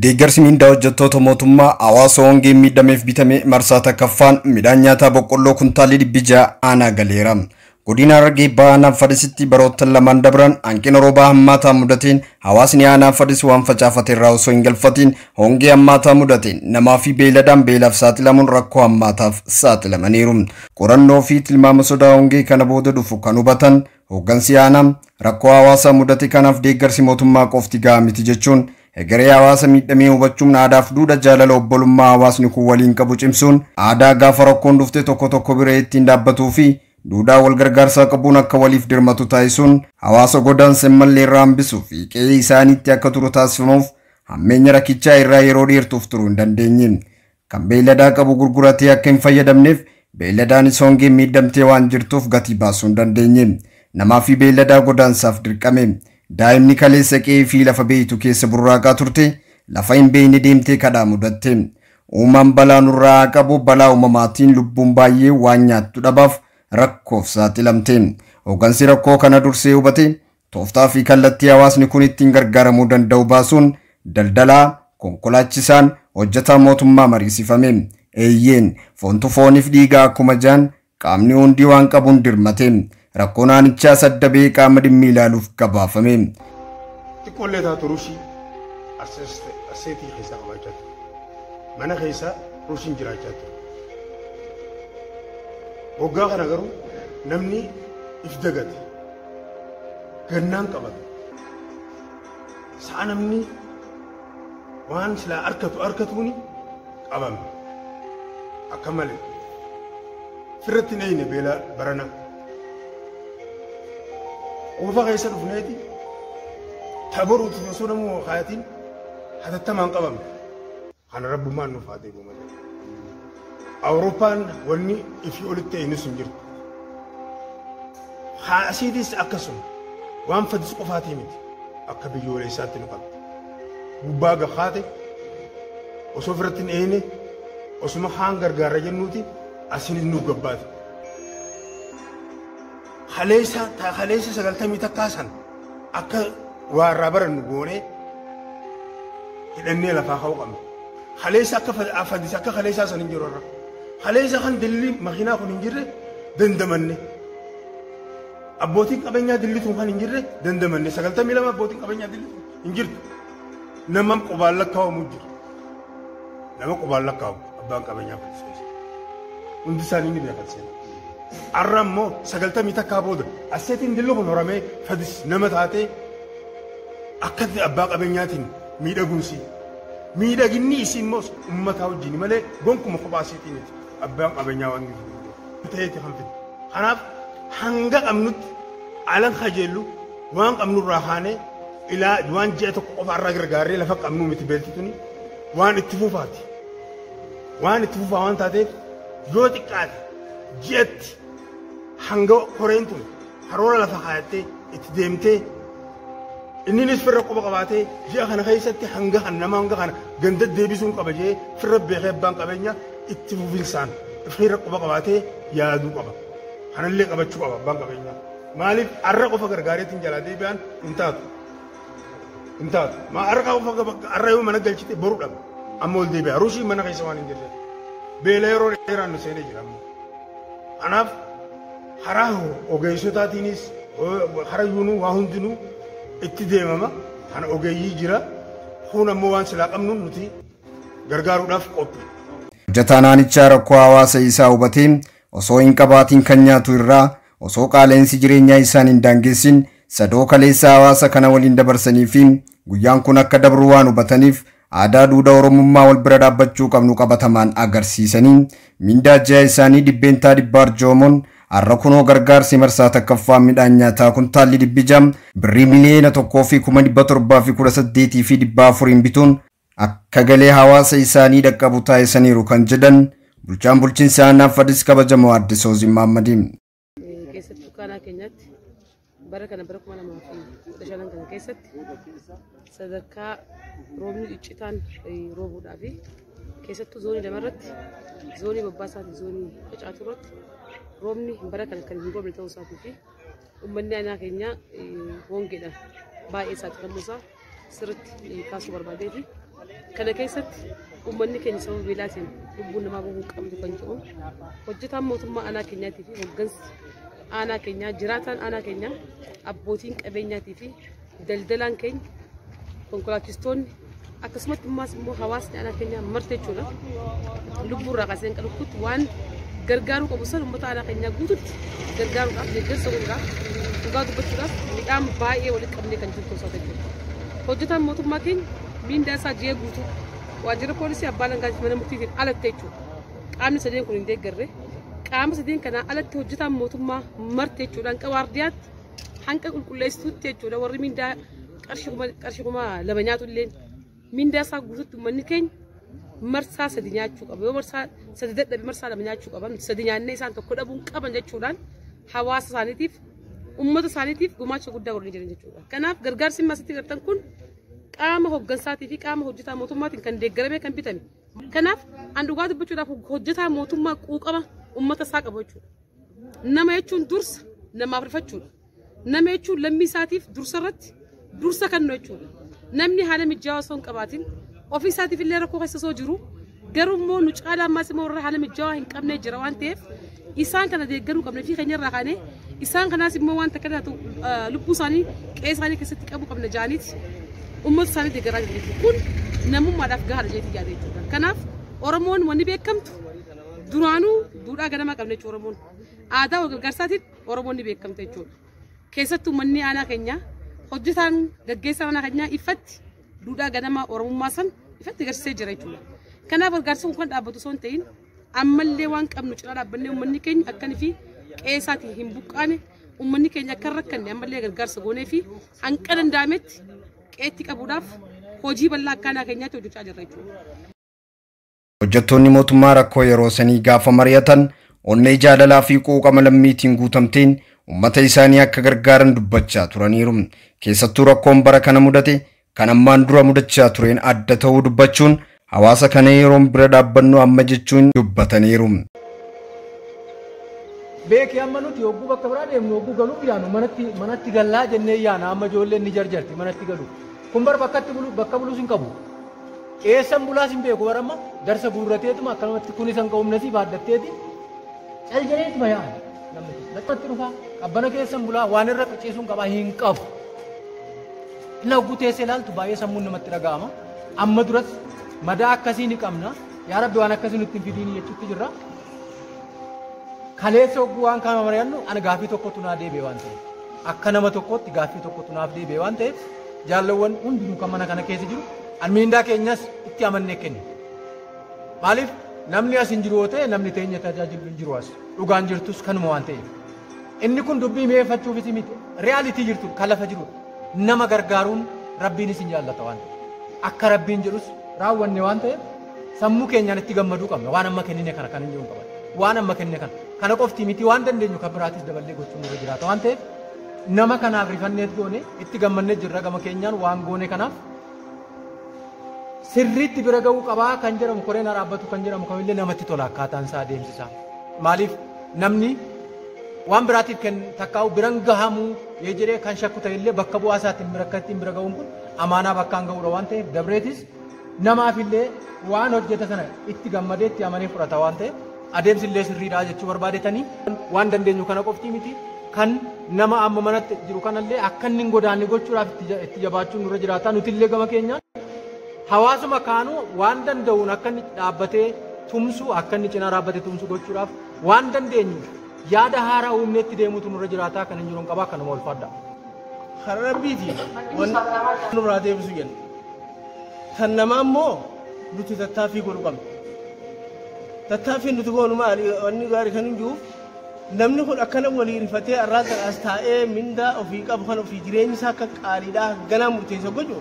Deeggarsi mindaa hojjettoota mootummaa hawaasa hongeen miidhameef bitame marsaa takkaffaan midhaan nyaataa boqqolloo kuntaalli 600 aanaa galeera. Godina Harargee Bahaa Aanaa Fadisitti baroottan lamaan dabran hanqina roobaa hammaataa mudateen hawaasni aanaa Fadis waan facaafate irraa osoo hin galfatiin hongee hammaataa mudateen namaa fi beeyladaan beelaaf saaxilamuun rakkoo hammaataaf saaxilamaniiru. Qorannoo fi tilmaama sodaa hongee kana booda dhufu kan hubatan hooggansi aanaa rakkoo hawaasaa mudate kanaaf deeggarsi mootummaa qofti gahaa miti jechuun egeree hawaasa miidhamee hubachuun aadaaf duudha jaalala obbolummaa hawaasni kun waliin qabu cimsuun aadaa gaafa rakkoon dhufte tokko tokko bira ittiin dhaabbatuu fi duudhaa wal gargaarsaa qabuun akka waliif dirmatu taasisuun hawaasa godaansa hin malle irraa hambisuu fi qe'ee isaaniitti akka turu taasifamuuf hammeenya rakkichaa irraa yeroo dheertuuf turuu hin dandeenye. Kan beeyladaa qabu gurguratee akka hin fayyadamneef beeyladaanis hongeen miidhamtee waan jirtuuf gatii baasuu hin dandeenye. Namaa fi beeyladaa godaansaaf dirqame. Daa'imni kaleessa qe'ee fi lafa beeytu keessa burraaqaa turte lafa hin beeyne deemtee kadhaa mudatte. Uumaan balaa nurraa haa qabu balaa uumamaatiin lubbuun baay'ee waan nyaattu dhabaaf rakkoof saaxilamte. Hooggansi rakkoo kana dursee hubate tooftaa fi kallattii hawaasni kun ittiin gargaaramuu danda'u baasuun daldalaa, konkolaachisaan, hojjetaa mootummaa mariisifame. Eeyyeen foontu fooniif dhiigaa akkuma jaan qaamni hundi waan qabuun dirmate. Rakkoo naannichaa sadda ba'ee qaama dhimmi ilaaluuf gabaafame. Xiqqoollee taatu rushii asseetii keessaa qabaachaa ture. Mana keessa rushiin jiraachaa ture. Waggaa kana garuu namni if dagate. Gannaan qabate. Sa'a namni waan silaa arkatu arkatuuni qabame. Akka malee. Firratti hin eeyne beela barana. Quufa keessa dhufneeti taboruuti osoo namuu kaayatiin hatattamaan qabame. Kana rabbummaan nuuf haa deebi'u malee. Awurooppaan wanni ifii olitti ta'e sun jirtu. Asiitis akkasuma waan fadis qofaatii miti akka biyyoolessaatti nu qabdi. Gubbaa gakaate osoo ofirratti hin eeyne osuma haan gargaara jennuuti asinis nuuf gabbaate. Kaleessa 91 san akka waa irraa barannu goonee hidhannee lafaa ka'uu qabna. Kaleessa akka fadis akka kaleessaa san hin jiru irra. Kaleessa kan dilli makiinaa kun hin jirre dandamanne. Abbootiin qabeenyaa dillituun kan hin jirre dandamanne. 92 abbootiin qabeenyaa dillituun hin jirtu. Nama qubaan lakkaa'amu jira. Nama qubaan lakkaa'amu abbaan qabeenyaa fadis keessa. Hundi isaanii ni beekan seenaa. Arra immoo 91 booda asseetiin dilli kun horamee fadis nama taatee akka abbaa qabeenyaatiin miidhaguunsi. Miidhaginni isii immoo uummataa wajjin malee gonkuma kophaa isiitiin miti abbaan qabeenyaa waan ta'eeti kan fide. Kanaaf hanga qabnutti alan kajeellu waan qabnurraa kaanee ilaa waan ji'a tokko qofa irraa gargaarree lafa qabnuu miti beelti tuni waan itti fufaati. Waan itti fufaa waan taateef yoo xiqqaate ji'atti hanga koreen tun karoora lafa kaayattee itti deemtee inninis firra quba qabaatee ji'a kana keessatti hanga kana nama hanga kana ganda deebisuun qaba jee firra beekee abbaan qabeenya itti fufinsaan firra quba qabaatee yaaduu qaba. Kanallee qabachuu qaba abbaan qabeenyaa. Maaliif arra qofa gargaareetiin jalaa deebi'an hin taatu. Hin taatu. Maa arra qofa arra yoo mana galchite boru dhaba. Amma ol deebi'a. Rushii mana keessa waan hin jirre. Beela yeroo dheeraan nu seenee jira amma. Kanaaf karaa ogeessotaatiinis karaa yuunuu waa hundinuu itti deemama. Kana ogeeyyii jira. Kun ammoo waan silaa qabnu nuti gargaaruudhaaf qophii. Hojjetaa naannichaa rakkoo hawaasa isaa hubatee osoo hin qabaatiin kan nyaatu irraa osoo qaala'insi jireenyaa isaan hin daangessin sadoo kaleessa hawaasa kana waliin dabarsanii fi guyyaan kun akka dabru waan hubataniif aadaa duudhaa Oromummaa wal bira dhaabbachuu qabnu qabatamaan agarsiisanii mindaa ji'a isaanii 100% arjoomuun har'a kunoo gargaarsi marsaa takkaffaa midhaan nyaataa kuntaalli 600 birrii 1,718,400 bituun akka galee hawaasa isaanii dhaqqabu taasisaniiru kan jedhan bulchaan bulchiinsa aanaa Fadis kabajamoo Aadde Soozii Mahaammadiin. Keessattuu kaanaa keenyatti bara kana bara 2015 kana keessatti sadarkaa roobni iccitaan roobuudhaa fi keessattuu zoonii lamarratti zoonii Bobbaasaa fi zoonii Facaatuu irratti roobni bara kana kan hin roobne ta'uu isaatii fi uummanni aanaa keenyaa hongeedhaan baay'ee saaxilamuu isaa sirriitti kaasuu barbaadeeti. Kana keessatti uummanni keenya sababa beelaatiin lubbuun namaa bahuu qabdu kan jedhu hojjetaan mootummaa aanaa keenyaatii fi hooggansi aanaa keenyaa, jiraataan aanaa keenyaa, abbootiin qabeenyaatii fi daldalaan keenya, konkolaachistoonni, akkasumatti immaas immoo hawaasni aanaa keenyaa marte jechuudha. Lubbuu irraa kaasee hin qalutti waan gargaaruu qabu san uummata aanaa keenyaa guututti gargaaruudhaaf, deeggarsa godhuudhaaf, dhugaa dubbachuudhaaf midhaan baay'ee walitti qabnee kan jirtu osoo jechuudha. Hojjetaan mootummaa keenya miindaa isaa ji'a guutuu waajjira poolisii, abbaa alangaa, mana murtiitiin alatti jechuudha. Qaamni sadeen kun hin deeggarre. Qaama sadeen kanaa alatti hojjetaan mootummaa marte jechuudha. Hanqa waardiyaatti hanqa qulqulleessituutti jechuudha. Warri miindaa qarshii 2000 nyaatu illee mindaa isaa guututti uummanni keenya marsaa 3 nyaachuu qaba. Yoo marsaa 3 dadhabe marsaa 2 nyaachuu qaba. Nuti 3 nyaannee isaan 1 dhabuun qaban jechuudhaan hawaasa isaaniitiif, uummata isaaniitiif gumaacha guddaa godhanii jiran jechuudha. Kanaaf gargaarsi amma asitti gartan kun qaama hooggansaatii fi qaama hojjetaa mootummaatiin kan deeggaramee kan bitame. Kanaaf an dhugaa dubbachuudhaaf hojjetaa mootummaa quuqama uummata isaa qabu jechuudha. Nama jechuun dursa namaaf rifachuudha. Nama jechuun lammii isaatiif dursa irratti dursa kennu jechuudha. Namni haala mijaawaa osoo hin qabaatin, ofii isaatiif illee rakkoo keessa osoo jiru, garuu immoo nu caalaa ammaas immoo warra haala mijaawaa hin qabne jira waan ta'eef isaan kana deeggaruu qabne fi keenya irraa kaanee isaan kanaas immoo waan takka taatu lubbuu isaanii qe'ee isaanii keessatti qabuu qabna jaaniiti uummata isaanii deeggaraa jiru jechuudha. Kun namummaadhaaf gahaadha jeetii yaada jechuudha. Kanaaf Oromoon wanni beekamtu duraanuu duudhaa ganamaa qabna jechuudha Oromoon. Aadaa wal gargaarsaatiin Oromoon ni beekamte jechuudha. Keessattuu manni aanaa keenyaa, hojjetaan gaggeessaa aanaa keenyaa ifatti duudhaa ganamaa Oromummaa san ifatti agarsiisee jira jechuudha. Kanaaf gargaarsi kun kan dhaabbatu osoo hin ta'in ammallee waan qabnu cinaa dhaabbannee uummanni keenya akkanii fi qe'ee isaatiin hin buqqaane, uummanni keenya akka hin rakkanne ammallee gargaarsa goonee fi hanqa danda'ametti qe'eetti qabuudhaaf hojii bal'aa akka aanaa keenyaatti hojjechaa jirra jechuudha. Hojjettoonni mootummaa rakkoo yeroo sanii gaafa mari'atan onnee jaalalaa fi quuqama lammiitiin guutamteen uummata isaanii akka gargaaran dubbachaa turaniiru. Keessattuu rakkoon bara kana mudate kan ammaan dura mudachaa tureen adda ta'uu dubbachuun hawaasa kana yeroon bira dhaabbannu amma jechuun dubbataniiru. Beeki, amma nuti hogguu bakka biraa deemnu, hogguu galuuf yaanu manatti gallaa jennee yaana. Amma ijoolleen ni jarjarti manatti galu. Kun bar bakkatti bulu, bakka buluus hin qabu. Eessan bulaas hin beeku. Bara amma darsa guurrateetuma akkanumatti kunis hin qa'umnasii baaddatteeti cal jedheetuma yaa'an. Namni kun lakkatti dhufaa qabbana keessan bulaa, waan irra ciisuun qabaa hin qabu. Inni hogguu teessee ilaaltu baay'ee sammuun namatti dhaga'ama. Amma duras madaa akkasii ni qabna. Yaa Rabbi, waan akkasii nutti hin fidiin jechuutti jirra. Kaleessa hogguu waan kana mari'annu ana gaaffii tokkotu naa deebi'e waan ta'eef, akka nama tokkotti gaaffii tokkotu naaf deebi'e waan ta'eef, jaallawwan hundinuu kan mana kana keessa jiru an miindaa keenyas itti amannee kenni. Maaliif, namni as hin jiru yoo ta'e namni teenya tajaajilu hin jiru as. Dhugaan jirtus kanuma waan ta'eef. Inni kun dubbii mi'eeffachuufis miti. Reality jirtu kan lafa jiru. Nama gargaaruun Rabbiinis hin jaallata waan ta'eef. Akka Rabbiin jedhus raawwanne waan ta'eef sammuu keenyaan itti gammaduu qabna. Waan amma kennine kana kan hin jiru qaban. Waan amma kennine kana. Kana qofti miti, waan dandeenyu kan biraatis daballee gochuun nurra jiraata waan ta'eef nama kanaaf rifanneet goone itti gammannee jirra. Gama keenyaan waan goone kanaaf sirriitti bira ga'uu qabaa kan jedhamu, koreen dhaabbatu kan jedhamu kamillee namatti tola akkaataan isaa adeemsisaa. Maaliif, namni waan biraatiif kenn takkaa'u biran gahamuu yoo jedhee kan shakku ta'e illee bakka bu'aa isaatiin bira akka ittiin bira ga'uun kun amaanaa bakkaan ga'uudha waan ta'eef, dabreetis namaafillee waan hojjeta sana itti gammadee itti amanee fudhata waan ta'eef adeemsi illee sirriidha jechuu barbaadetanii. Waan dandeenyu kana qofti miti, kan nama amma manatti jiru kanallee akka inni hin godaanne gochuudhaaf itti jabaachuun nurra jiraata. Nuti illee gama keenyaan hawaasuma kaanuu waan danda'uun akka inni dhaabbatee tumsu, akka inni cinaa dhaabbatee tumsu gochuudhaaf waan dandeenyu yaada haaraa uumneetti deemuutu nurra jiraata kan hin jiru qabaa. Kanuma ulfaadha. Karaa Rabbiiti wanni nurraa deebisu jenna. Kan namaa immoo nuti tattaaffii godhuu qabna. Tattaaffiin nuti goonu maali? Wanni gaarii kan hin jiruuf namni kun akkana walii rifatee arraa as taa'ee mindaa ofii qabu kan ofii jireenyi isaa akka qaaliidhaa ganaa murteessa gochu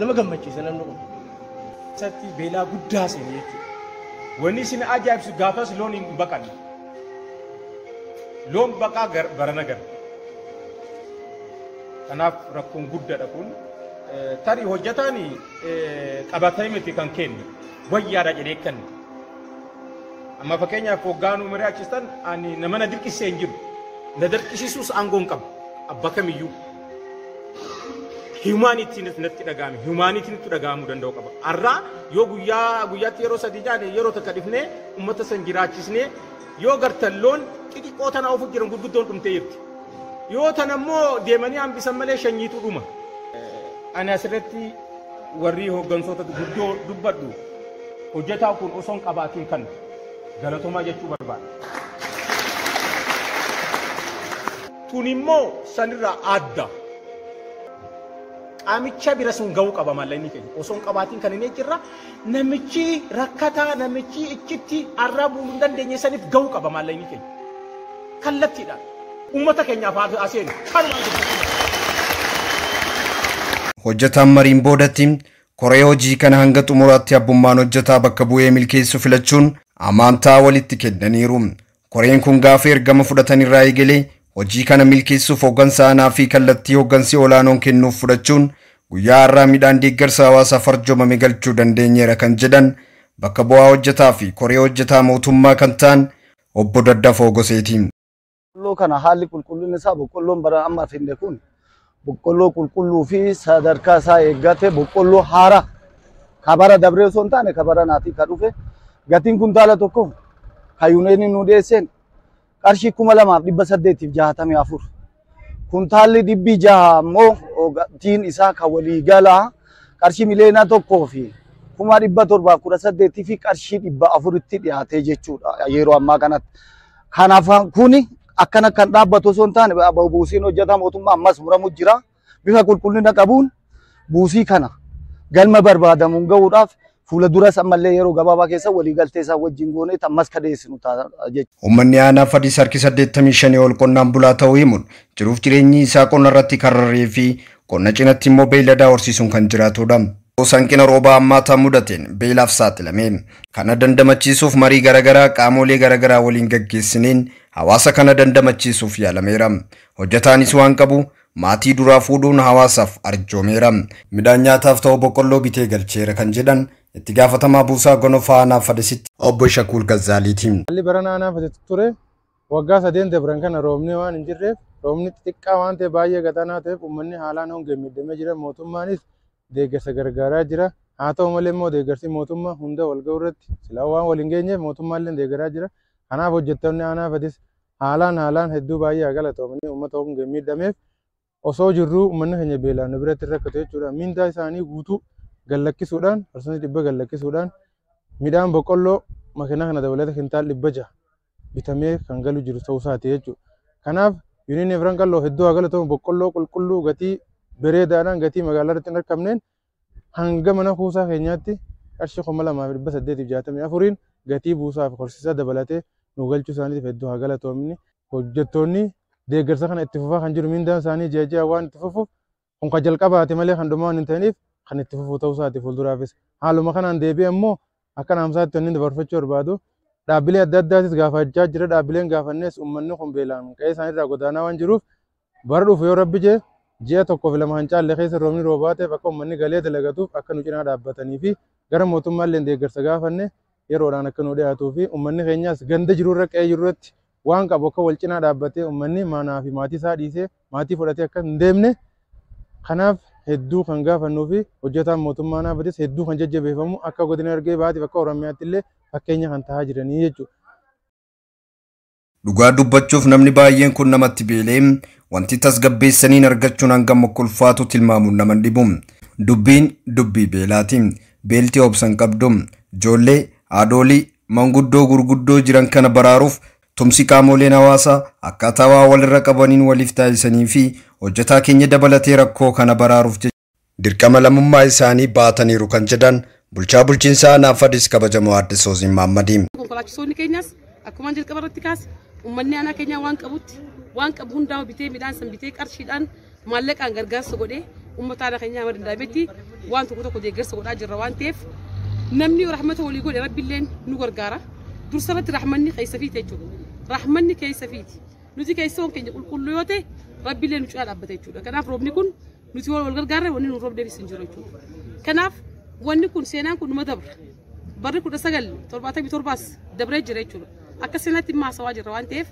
nama gammachiisa namni kun. Keessatti beelaa guddaa seene jechuudha. Wanni isin ajaa'ibsu gaafas loon hin baqanne. Loon baqaa barana gara. Kanaaf rakkoon guddaadha kun. Tarii hojjetaan qabatee miti kan kenne, wayyaadha jedhee kenne. Amma fakkeenyaaf hoggaan umurii achistan ani nama na dirqisee hin jiru. Na dirqisiisuus aangoo hin qabu. Abbaa kamiyyuu. Humanityn natti dhaga'ame. Humanityn itti dhaga'amuu danda'u qaba. Har'aa yoo guyyaa guyyaatti yeroo sadii nyaanne, yeroo takka dhifnee uummata san jiraachisnee, yoo gartan loon xixiqqoo tana ofu jiran, gurguddoon dhumtee jirti. Yoo tana immoo deemanii hambisan malee shanyiitu dhuma. Ani asirratti warri hooggantoota guddoo dubbadhu, hojjetaa kun osoo hin qabaatiin kan galatoomaa jechuu barbaada. Tun immoo sanirraa adda. Qaamicha bira sun ga'uu qaba maallaqni keenya. Osoo hin qabaatiin kan inni jirra, namichi rakkataa, namichi ichitti arraa buluu hin dandeenye saniif ga'uu qaba maallaqni keenya. Kallattiidhaan. Uummata keenyaaf haa seenu. Kanumaan. Hojjetaan mariin boodatti koree hojii kana hanga xumuraatti abbummaan hojjetaa bakka bu'ee milkeessu filachuun amantaa walitti kennaniiru. Koreen kun gaafa ergama fudhatan irraa eegalee hojii kana milkeessuuf hooggansa aanaa fi kallattii hooggansi olaanoon kennuuf fudhachuun guyyaa har'aa midhaan deeggarsa hawaasaaf arjoomame galchuu dandeenyeera kan jedhan bakka bu'aa hojjetaa fi koree hojjetaa mootummaa kan ta'an obbo Daddafoo Goseeti. Boqqolloo kana haalli qulqullinni isaa, boqqolloon bara amma finde kun boqqolloo qulqulluu fi sadarkaa isaa eeggate, boqqolloo haaraa kabara dabree osoo hin taane kabara naatii ka dhufe, gatiin kuntaala tokko kan yuuneeniin nu dhiyeesseen qarshii 2864. Kuntaalli 600 ammoo gatiin isaa kan waliigalaa qarshii 1,718,400tti dhiyaatee jechuudha yeroo ammaa kanatti. Kanaaf kuni akkana kan dhaabbatu osoo hin taane, buusiin hojjetaa mootummaa ammas muramu jira. Bifa qulqullina qabuun buusii kana galma barbaadamuun gahuudhaaf fuula duras ammallee yeroo gabaabaa keessa waliigaltee isaa wajjin goonee ammas kadeessinu ta'a jechuudha. Uummanni aanaa Fadis harki 85 ol qonnaan bulaa ta'uu himuun, jiruuf jireenyi isaa qonna irratti kararree fi qonna cinatti immoo beeyladaa horsiisuun kan jiraatudha. Hanqina roobaa hammaataa mudateen beelaaf saaxilame. Kana dandamachiisuuf marii garaagaraa qaamolee garaagaraa waliin gaggeessineen hawaasa kana dandamachiisuuf yaalameera. Hojjetaanis waan qabu maatii duraa fuudhuun hawaasaaf arjoomeera. Midhaan nyaataaf ta'u boqqolloo bitee galcheera kan jedhan itti gaafatamaa buusaa gonofaa aanaa Fadisitti obbo Shakuul Gazzaaliiti. Haalli bara aanaa Fadisitti ture, waggaa sadeen dabran kana roobni waan hin jirreef, roobni xixiqqaa waan ta'eef, baay'ee gatanaa ta'eef, uummanni haalaan hongeen miidhamee jira. Mootummaanis deeggarsa gargaaraa jira. Haa ta'u malee immoo deeggarsi mootummaa hunda wal ga'uu irratti silaa waan wal hin geenyeef mootummaallee deeggaraa jira. Kanaaf hojjettoonni aanaa Fadis haalaan haalaan hedduu baay'ee galatoomanii, uummata hongeen miidhameef osoo jirruu uummanni keenya beelaan nu biratti rakkatu jechuudha. Mindaa isaanii guutuu gallakkisuudhaan, 100% gallakkisuudhaan, midhaan boqqolloo makiinaa kana dabalata kintaal 600 bitamee kan galu jiru ta'uu isaati jechuudha. Kanaaf yuuniin Afran Qalloo hedduu haa galatoomu, boqqolloo qulqulluu gatii bareedaadhaan, gatii magaalaa irratti hin argamneen, hanga mana kuusaa keenyaatti qarshii 2864n gatii buusaa fi horsiisaa dabalatee nu galchuu isaaniitiif hedduu haa galatoomni. Hojjettoonni deeggarsa kana itti fufaa kan jiru, mindaan isaanii ji'a ji'a waan itti fufuuf, kun kan jalqabaate malee kan dhumaa waan hin ta'iniif kan itti fufuu ta'uu isaati fuulduraafis. Haaluma kanaan deebi'ee immoo akka naamsaatti wanni dabarfachuu barbaadu, dhaabbilee adda addaatis gaafachaa jira. Dhaabbileen gaafannees uummanni kun beelaan qe'ee isaaniirraa godaanaa waan jiruuf, bara dhufu yoo rabbi jee ji'a tokkoo fi lama hin caalle keessa roobni roobaa ta'eef, akka uummanni galee dalagatuuf akka nu cinaa dhaabbatanii fi gara mootummaallee deeggarsa gaafanne yeroodhaan akka nu dhiyaatuu fi uummanni keenyas ganda jirurra, qe'ee jirurratti waan qabu akka wal cinaa dhaabbatee, uummanni manaa fi maatii isaa dhiisee maatii fudhatee akka hin deemne, kanaaf hedduu kan gaafannuu fi hojjetaan mootummaa naafatis hedduu kan jajjabeeffamu, akka godina Harargee Bahaatiif akka Oromiyaatti illee fakkeenya kan ta'aa jiranii jechuudha. Dhugaa dubbachuuf namni baay'een kun namatti beelee wanti tasgabbeessaniin argachuun hangam akka ulfaatu tilmaamuun nama hin dhibu. Dubbiin dubbii beelaati. Beelti obsan qabdu. Ijoollee, haadholii, manguddoo gurguddoo jiran kana baraaruuf tumsi qaamoleen hawaasaa akkaataa waa walirra qabaniin waliif taasisanii fi hojjetaa keenya dabalatee rakkoo kana baraaruuf dirqama lammummaa isaanii baataniiru kan jedhan bulchaa bulchiinsaa aanaa Fadis kabajamoo Aadde Sooziin Maammadii. Konkolaachisoonni keenyas akkuma jalqaba irratti kaase, uummanni aanaa keenyaa waan qabutti, waan qabu hundaa bitee, midhaan san bitee, qarshiidhaan maallaqaan gargaarsa godhee, uummata aanaa keenyaa hamma danda'ametti waan tokko tokko deeggarsa godhaa jirra waan ta'eef, namni rahmata walii godhe rabbiilleen nu gargaara. Dursa irratti rahmanni keessa fiiti jechuudha. Rahmanni keessa fiiti. Nuti keessoon keenya qulqulluu yoo ta'e, rabbiillee nu cinaa dhaabbata jechuudha. Kanaaf roobni kun nuti wal gargaarre wanni nu roobneefis hin jiru jechuudha. Kanaaf wanni kun, seenaan kun numa dabra. Barri 1977s dabree jira jechuudha. Akka seenaatti immoo haasawaa jirra waan ta'eef,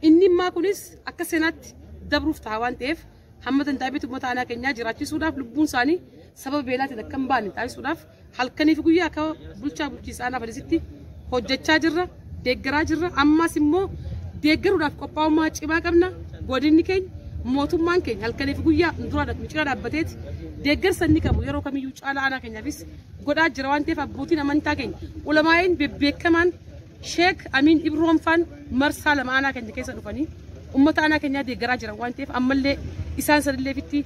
inni immaa kunis akka seenaatti dabruuf ta'a waan ta'eef, Hamma danda'ametti uummata aanaa keenyaa jiraachisuudhaaf, lubbuun isaanii sababa beelaatiin akka hin baane taasisuudhaaf halkanii fi guyyaa akka bulchaa bulchiinsa aanaa Fadisitti hojjechaa jirra, deeggaraa jirra. Ammas immoo deeggaruudhaaf qophaa'ummaa cimaa qabna. Godinni keenya, mootummaan keenya halkanii fi guyyaa nu dura nu cina dhaabbateeti deeggarsa inni qabu yeroo kamiyyuu caalaa aanaa keenyaafis godhaa jira waan ta'eef, abbootiin amantaa keenya ulamaa'een bebbeekamaan Sheek Amiin Ibroon faan marsaa 2 aanaa keenya keessa dhufanii uummata aanaa keenyaa deeggaraa jiran waan ta'eef, ammallee isaan sanillee fitti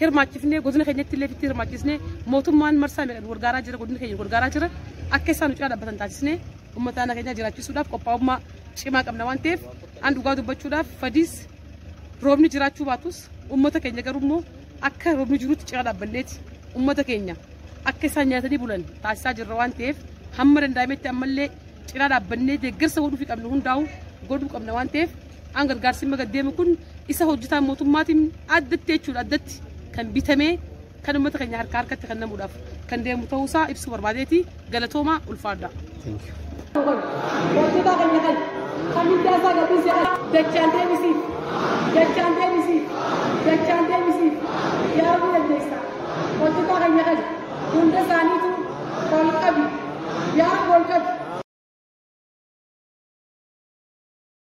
hirmaachifnee, godina keenyatti illee fitti hirmaachisnee, mootummaan marsaa meeqa nu gargaaraa jira, godina keenya nu gargaaraa jira, akka isaan nu cina dhaabbatan taasisnee uummata aanaa keenyaa jiraachisuudhaaf qophaa'ummaa cimaa qabna waan ta'eef, an dhugaa dubbachuudhaaf Fadiis roobni jiraachuu baatus uummata keenya garuu immoo akka roobni jirutti cina dhaabbanneeti uummata keenya akka isaan nyaatanii bulan taasisaa jirra waan ta'eef, hamma danda'ametti ammallee cinaa dhaabbannee deeggarsa godhuufi qabnu hundaa'u godhuu qabna waan ta'eef, an gargaarsi imma gaddeemu kun isa hojjetaa mootummaatiin addatti jechuudha, addatti kan bitamee kan uummata keenya harka harkatti kan namuudhaaf kan deemu ta'uusaa ibsuu barbaadeeti. Galatoomaa, ulfaadha. Hojjetaa keenya kan mindaa isaa gadhiisee dachaan deebisiif, dachaan deebisiif, dachaan deebisiif, yaa Rabbi dandeessa. Hojjetaa keenya kan hunda isaaniitu